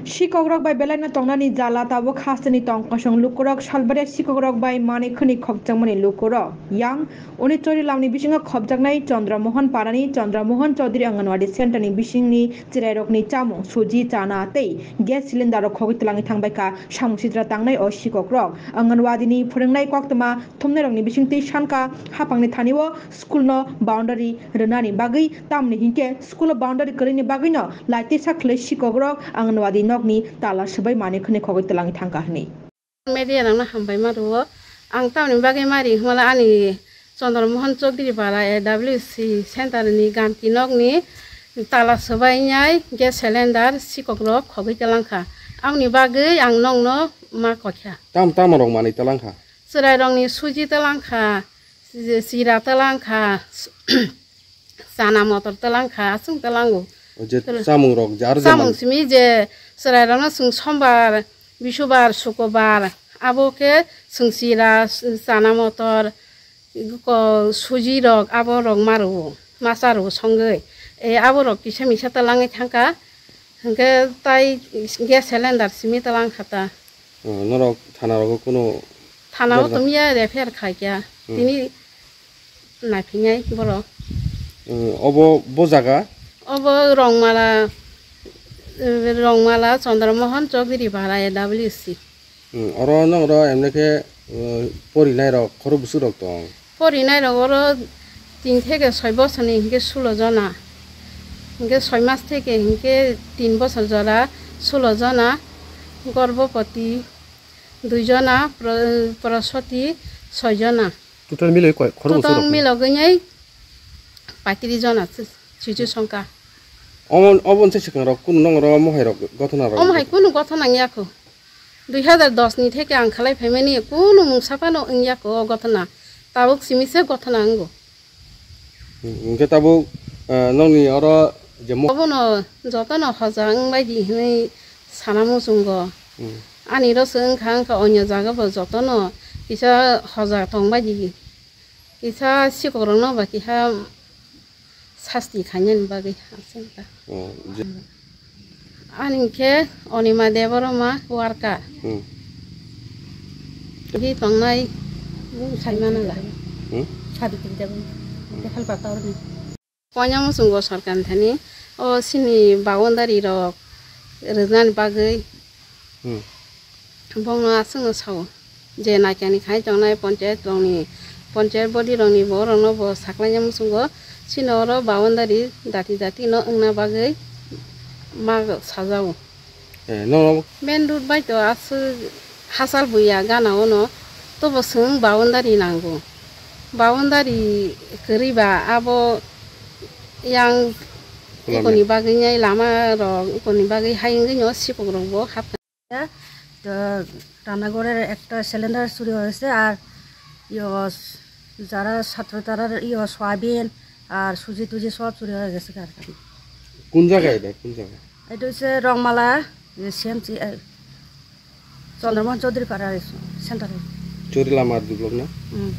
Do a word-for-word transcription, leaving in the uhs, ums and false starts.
Sikokrok bai belaino tongnani jala tabuk hasteni tongkosong lukurok salbari sikokrok bai manwi khwnwi khokjakmani lukurok. Yang Oni Chorilamni bisingo khopjaknai Chandramohan Parani Chandramohan Chaudhary Anganwadi Centre ni bisingni chwrairokni chamung, suji, chana tei gas cylinder rok khogwi twlangwi thangbaikha samung sitra tangnai o sikokrok. Anganwadini phwrwngnai koktwma thumnairokni bisingtwi sankha haphangni thani o school no boundary rwnani bagwi, tamni hinkhe school o boundary kwrwini bagwino laitisa khwlai sikokrok Anganwadi nokni tala swbai manwi khwnwi khogwi twlangwi thangkha hwnwi. Media rokno hambai ma rwo. Ang tamni bagwi mari hwnmale ani Chandra Mohan Chaudhary Para A W C Center ni ganti nokni tala swbainai gas cylinder sikokrok khogwi twlangkha. Aboni bagwi ang nokno ma kokha. Tam tamo rok manwi twlangkha? Chwrairokni suji twlangkha, chira twlangkha, chana motor twlangkha, aswng twlango. O je Twlang- chamung rok jar Chamung jemon simi je chwrairokno chwng sombar, bisubar, sukobar, abo khe chwng chira, chana motor, ko suji rok abo rok ma rwo, masa rwo songwi. E abo rok kisa misa twlangwi thangkha, hwnkhe tai gas cylinder simi twlangkha ta. Oh, norok thana rogo kuno Thana o dorja- tumya refer khaikya. Hmm. Tini naiphinai borok. Hmm, obo bo jaga? Obo Rongmala, eh, Rongmala Chandra Mohan Chaudhary Bara A W C. Hmm, oro nong oro emne khe, eh, porinai rok khoro busuk rok tong. Porinai rok oro tin theke soi bosorni hinkhe sulo jona. Hinkhe soi mas theke hinkhe tin bosor jora sulo jona. Gorbhopoti dui jona, pro-, prosoti soi jona. Total miloi koi khoro Total bosor rok? Milogwi nai paitris jona si-, sichu songkha. Omo, obo nse swkang rok kunu nong oro mohai rok gothona rok? Omo hai kunu gothona wngya kho. Dui hazar dos ni theke ang khalai phaimani kunu mungsa phano wngya kho o gothona. Tabuk simi se gothona wngo. Hwnkhe tabuk, eh, nokni oro je mo- Obono jotono hoja wngbai di hwnwi sana muchungo. Hmm. Ani oro se wngkha wngkha onyo jaga bo jotono kisa hoja tongbai di. Kisa sikokrokno ba kiha sasti khainani bagwi aswk wngkha. Oh, je- Ani khe Onima Debbarma worker. Hmm. Twi tongnai bung saimano la. Hmm? Sabitri Debbarma. Tei helper ta oroni. Poina muchungo sorkar thani o sini boundary rok rwnani bagwi Hmm. Bongno aswkno sao. Je naikani khai tongnai panchayat rokni, panchayat body rokni borokno bo saklaina muchungo chini oro boundary dati dati no wngna bagwi ma sajao. Eh, no, no. Main road bai to aswk hachal buya gana ono tobo chwng boundary nango. Boundary kwrwi ba abo yang Khulame. Ikoni bagwi nai lama rok ikoni bagwi hai wngwi no sikok rok bo hap. তো রান্নাঘরের একটা সিলিন্ডার চুরি হয়েছে, আর ইয়ো, যারা ছাত্র তারার ইয়ো সয়াবিন আর সুজি টুজি সব চুরি হয়ে গেছে কারখানা। কোন জায়গায় এটা? কোন জায়গায়? এটা হচ্ছে রংমালা, সিএমসি, চন্দ্রমোহন চৌধুরী পাড়ার সেন্টারে। চৌধুরী লামার দুই ব্লক না? হুম।